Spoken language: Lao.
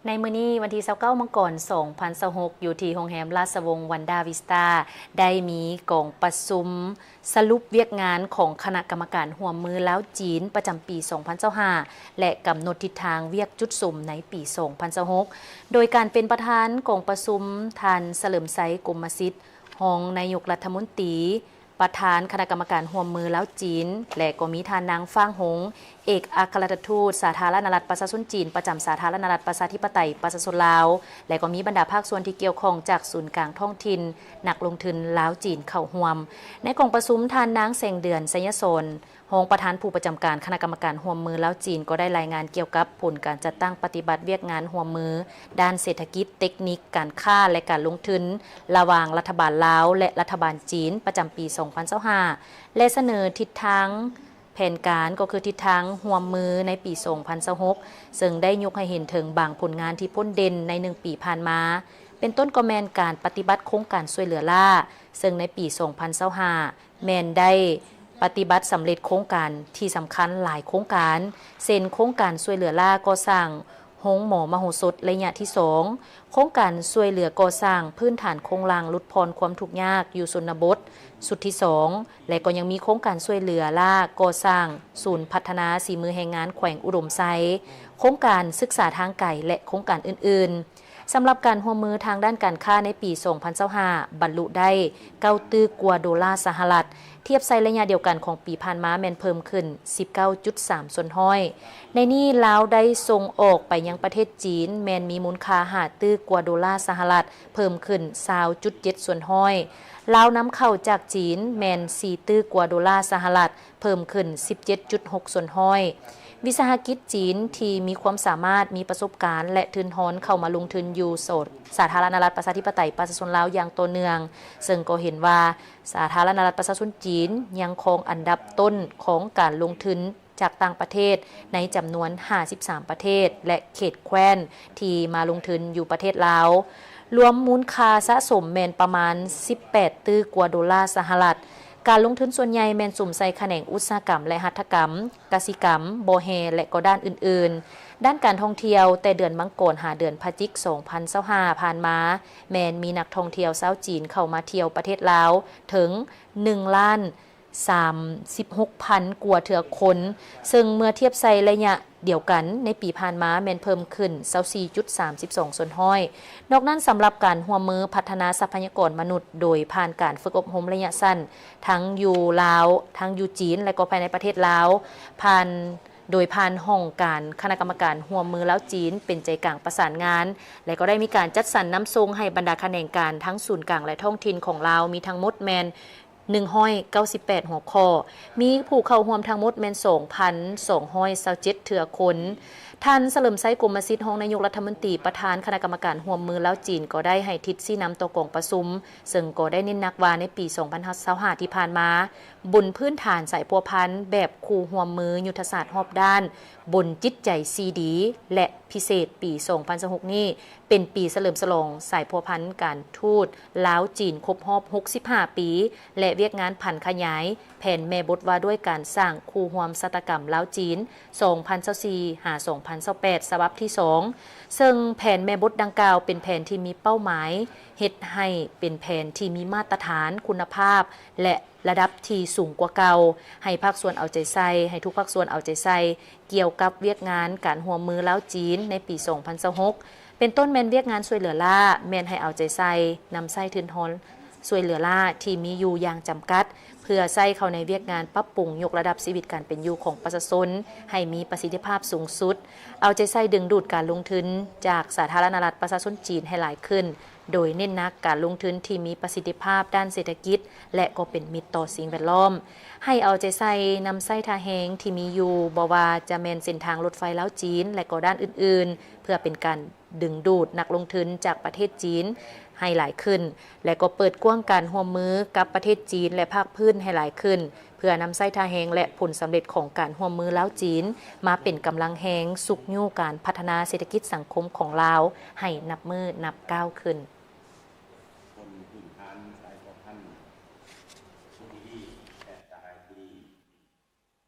ໃນມື້ນີ້ ວັນທີຊາວເກົ້າ ມັງກອນ ສອງພັນຊາວຫົກ ຢູ່ທີ່ໂຮງແຮມລາຊະວົງວັນດາວິສຕາ ໄດ້ມີກອງປະຊຸມສະຫຼຸບວຽກງານຂອງຄະນະກຳມະການຮ່ວມມືລາວ-ຈີນ ປະຈຳປີ ສອງພັນຊາວຫ້າ ແລະ ກຳນົດທິດທາງວຽກຈຸດສຸມໃນປີ ສອງພັນຊາວຫົກ ໂດຍການເປັນປະທານກອງປະຊຸມ ທ່ານ ສະເຫຼີມໄຊ ກົມມະສິດ ຮອງນາຍົກລັດຖະມົນຕີ ປະທານຄະນະກຳມະການຮ່ວມມືລາວ-ຈີນ ແລະ ກໍມີທ່ານນາງ ຟາງ ຫົງ ເອກອັກຄະລັດຖະທູດສາທາລະນະລັດປະຊາຊົນຈີນ ປະຈຳສາທາລະນະລັດປະຊາທິປະໄຕປະຊາຊົນລາວ ແລະ ກໍມີບັນດາພາກສ່ວນທີ່ກ່ຽວຂ້ອງຈາກສູນກາງທ້ອງຖິ່ນ, ນັກລົງທຶນລາວ-ຈີນເຂົ້າຮ່ວມ. ໃນກອງປະຊຸມ, ທ່ານນາງ ແສງເດືອນ ໄຊຍະສອນ ຮອງປະທານຜູ້ປະຈຳການຄະນະກຳມະການຮ່ວມມືລາວ-ຈີນ ກໍໄດ້ລາຍງານກ່ຽວກັບຜົນການຈັດຕັ້ງປະຕິບັດວຽກງານຮ່ວມມືດ້ານເສດຖະກິດ, ເຕັກນິກ, ການຄ້າ ແລະ ການລົງທຶນ ລະຫວ່າງລັດຖະບານລາວ ແລະ ລັດຖະບານຈີນ ປະຈຳປີ ສອງພັນຊາວຫ້າ ແລະ ສະເໜີທິດທາງແຜນການ ກໍຄືທິດທາງຮ່ວມມືໃນປີ ສອງພັນຊາວຫົກ ເຊິ່ງໄດ້ຍົກໃຫ້ເຫັນເຖິງບາງຜົນງານທີ່ພົ້ນເດັ່ນໃນໜຶ່ງປີຜ່ານມາ, ເປັນຕົ້ນກໍແມ່ນການປະຕິບັດໂຄງການຊ່ວຍເຫຼືອລ້າ, ເຊິ່ງໃນປີ ສອງພັນຊາວຫ້າ ແມ່ນໄດ້ປະຕິບັດສຳເລັດໂຄງການທີ່ສຳຄັນຫຼາຍໂຄງການ, ເຊັ່ນ ໂຄງການຊ່ວຍເຫຼືອລ້າກໍ່ສ້າງໂຮງໝໍມະໂຫສົດໄລຍະທີສອງ, ໂຄງການຊ່ວຍເຫຼືອກໍ່ສ້າງພື້ນຖານໂຄງລ່າງຫຼຸດຜ່ອນຄວາມທຸກຍາກຢູ່ຊົນນະບົດຊຸດທີສອງ ແລະ ກໍຍັງມີໂຄງການຊ່ວຍເຫຼືອລ້າກໍ່ສ້າງສູນພັດທະນາສີມືແຮງງານແຂວງອຸດົມໄຊ, ໂຄງການສຶກສາທາງໄກ ແລະ ໂຄງການອື່ນໆ. ສຳລັບການຮ່ວມມືທາງດ້ານການຄ້າໃນປີ ສອງພັນຊາວຫ້າ ບັນລຸໄດ້ ເກົ້າຕື້ກວ່າໂດລາສະຫະລັດ, ທຽບໃສ່ໄລຍະດຽວກັນຂອງປີຜ່ານມາແມ່ນເພີ່ມຂຶ້ນ ສິບເກົ້າຈຸດສາມສ່ວນຮ້ອຍ. ໃນນີ້ລາວໄດ້ສົ່ງອອກໄປຍັງປະເທດຈີນ ແມ່ນມີມູນຄ່າ ຫ້າຕື້ກວ່າໂດລາສະຫະລັດ, ເພີ່ມຂຶ້ນ ຊາວຈຸດເຈັດສ່ວນຮ້ອຍ. ລາວນຳເຂົ້າຈາກຈີນແມ່ນ ສີ່ຕື້ກວ່າໂດລາສະຫະລັດ, ເພີ່ມຂຶ້ນ ສິບເຈັດຈຸດຫົກສ່ວນຮ້ອຍ. ວິສາຫະກິດຈີນທີ່ມີຄວາມສາມາດ, ມີປະສົບການ ແລະ ທຶນຮອນເຂົ້າມາລົງທຶນຢູ່ສາທາລະນະລັດປະຊາທິປະໄຕປະຊາຊົນລາວຢ່າງຕໍ່ເນື່ອງ, ເຊິ່ງກໍເຫັນວ່າສາທາລະນະລັດປະຊາຊົນຈີນຍັງຄອງອັນດັບຕົ້ນຂອງການລົງທຶນຈາກຕ່າງປະເທດໃນຈຳນວນ ຫ້າສິບສາມປະເທດ ແລະ ເຂດແຄວ້ນທີ່ມາລົງທຶນຢູ່ປະເທດລາວ. ລວມມູນຄ່າສະສົມແມ່ນປະມານ ສິບແປດຕື້ກວ່າໂດລາສະຫະລັດ. ການລົງທຶນສ່ວນໃຫຍ່ແມ່ນສຸມໃສ່ຂະແໜງອຸດສາຫະກຳ ແລະ ຫັດຖະກຳ, ກະສິກຳ, ບໍ່ແຮ່ ແລະ ກໍດ້ານອື່ນໆ. ດ້ານການທ່ອງທ່ຽວ, ແຕ່ເດືອນມັງກອນຫາເດືອນພະຈິກ ສອງພັນຊາວຫ້າ ຜ່ານມາ, ແມ່ນມີນັກທ່ອງທ່ຽວຊາວຈີນເຂົ້າມາທ່ຽວປະເທດລາວເຖິງ ໜຶ່ງລ້ານສາມສິບຫົກພັນກວ່າເທື່ອຄົນ, ເຊິ່ງເມື່ອທຽບໃສ່ໄລຍະ ດຽວກັນໃນປີຜ່ານມາແມ່ນເພີ່ມຂຶ້ນ ຊາວສີ່ຈຸດສາມສິບສອງສ່ວນຮ້ອຍ. ນອກນັ້ນ, ສຳລັບການຮ່ວມມືພັດທະນາຊັບພະຍາກອນມະນຸດ ໂດຍຜ່ານການຝຶກອົບຮົມໄລຍະສັ້ນ ທັງຢູ່ລາວ, ທັງຢູ່ຈີນ ແລະ ກໍພາຍໃນປະເທດລາວ, ຜ່ານ, ໂດຍຜ່ານຫ້ອງການຄະນະກຳມະການຮ່ວມມືລາວ-ຈີນ ເປັນໃຈກາງປະສານງານ ແລະ ກໍໄດ້ມີການຈັດສັນນຳສົ່ງໃຫ້ບັນດາຂະແໜງການທັງສູນກາງ ແລະ ທ້ອງຖິ່ນຂອງລາວ ມີທັງໝົດແມ່ນ ໜຶ່ງຮ້ອຍເກົ້າສິບແປດຫົວຂໍ້, ມີຜູ້ເຂົ້າຮ່ວມທັງໝົດແມ່ນ ສອງພັນສອງຮ້ອຍຊາວເຈັດເທື່ອຄົນ. ທ່ານ ສະເຫຼີມໄຊ ກົມມະສິດ ຮອງນາຍົກລັດຖະມົນຕີ ປະທານຄະນະກຳມະການຮ່ວມມືລາວ-ຈີນ ກໍໄດ້ໃຫ້ທິດຊີ້ນຳຕໍ່ກອງປະຊຸມ, ເຊິ່ງກໍໄດ້ເນັ້ນໜັກວ່າໃນປີສອງພັນຊາວຫ້າທີ່ຜ່ານມາ, ບົນພື້ນຖານສາຍພົວພັນແບບຄູ່ຮ່ວມມືຍຸດທະສາດຮອບດ້ານ, ບົນຈິດໃຈຊີດີ ແລະ ພິເສດປີສອງພັນຊາວຫົກນີ້ ເປັນປີສະເຫຼີມສະຫຼອງສາຍພົວພັນການທູດລາວ-ຈີນຄົບຮອບຫົກສິບຫ້າປີ ແລະ ວຽກງານຜັນຂະຫຍາຍແຜນແມ່ບົດວ່າດ້ວຍການສ້າງຄູ່ຮ່ວມຊະຕາກຳລາວ-ຈີນ ສອງພັນຊາວສີ່ ຫາ ສອງພັນຊາວແປດ ສະບັບທີສອງ, ເຊິ່ງແຜນແມ່ບົດດັ່ງກ່າວເປັນແຜນທີ່ມີເປົ້າໝາຍເຮັດໃຫ້ເປັນແຜນທີ່ມີມາດຕະຖານຄຸນນະພາບ ແລະ ລະດັບທີ່ສູງກວ່າເກົ່າ, ໃຫ້ພາກສ່ວນເອົາໃຈໃສ່, ໃຫ້ທຸກພາກສ່ວນເອົາໃຈໃສ່ ກ່ຽວກັບວຽກງານການຮ່ວມມືລາວ-ຈີນໃນປີສອງພັນຊາວຫົກ ເປັນຕົ້ນແມ່ນວຽກງານຊ່ວຍເຫຼືອລ້າ, ແມ່ນໃຫ້ເອົາໃຈໃສ່ນຳໃຊ້ທຶນຮອນຊ່ວຍເຫຼືອລ້າທີ່ມີຢູ່ຢ່າງຈຳກັດ ເພື່ອໃຊ້ເຂົ້າໃນວຽກງານປັບປຸງຍົກລະດັບຊີວິດການເປັນຢູ່ຂອງປະຊາຊົນໃຫ້ມີປະສິດທິພາບສູງສຸດ, ເອົາໃຈໃສ່ດຶງດູດການລົງທຶນຈາກສາທາລະນະລັດປະຊາຊົນຈີນໃຫ້ຫຼາຍຂຶ້ນ, ໂດຍເນັ້ນໜັກການລົງທຶນທີ່ມີປະສິດທິພາບດ້ານເສດຖະກິດ ແລະ ກໍເປັນມິດຕໍ່ສິ່ງແວດລ້ອມ. ໃຫ້ເອົາໃຈໃສ່ນຳໃຊ້ທ່າແຮງທີ່ມີຢູ່, ບໍ່ວ່າຈະແມ່ນເສັ້ນທາງລົດໄຟລາວ-ຈີນ ແລະ ກໍດ້ານອື່ນໆ, ເພື່ອເປັນການດຶງດູດນັກລົງທຶນຈາກປະເທດຈີນໃຫ້ຫຼາຍຂຶ້ນ ແລະ ກໍເປີດກວ້າງການຮ່ວມມືກັບປະເທດຈີນ ແລະ ພາກພື້ນໃຫ້ຫຼາຍຂຶ້ນ, ເພື່ອນຳໃຊ້ທ່າແຮງ ແລະ ຜົນສຳເລັດຂອງການຮ່ວມມືລາວ-ຈີນ ມາເປັນກຳລັງແຮງຊຸກຍູ້ການພັດທະນາເສດຖະກິດສັງຄົມຂອງລາວໃຫ້ນັບມື້ນັບກ້າວຂຶ້ນ.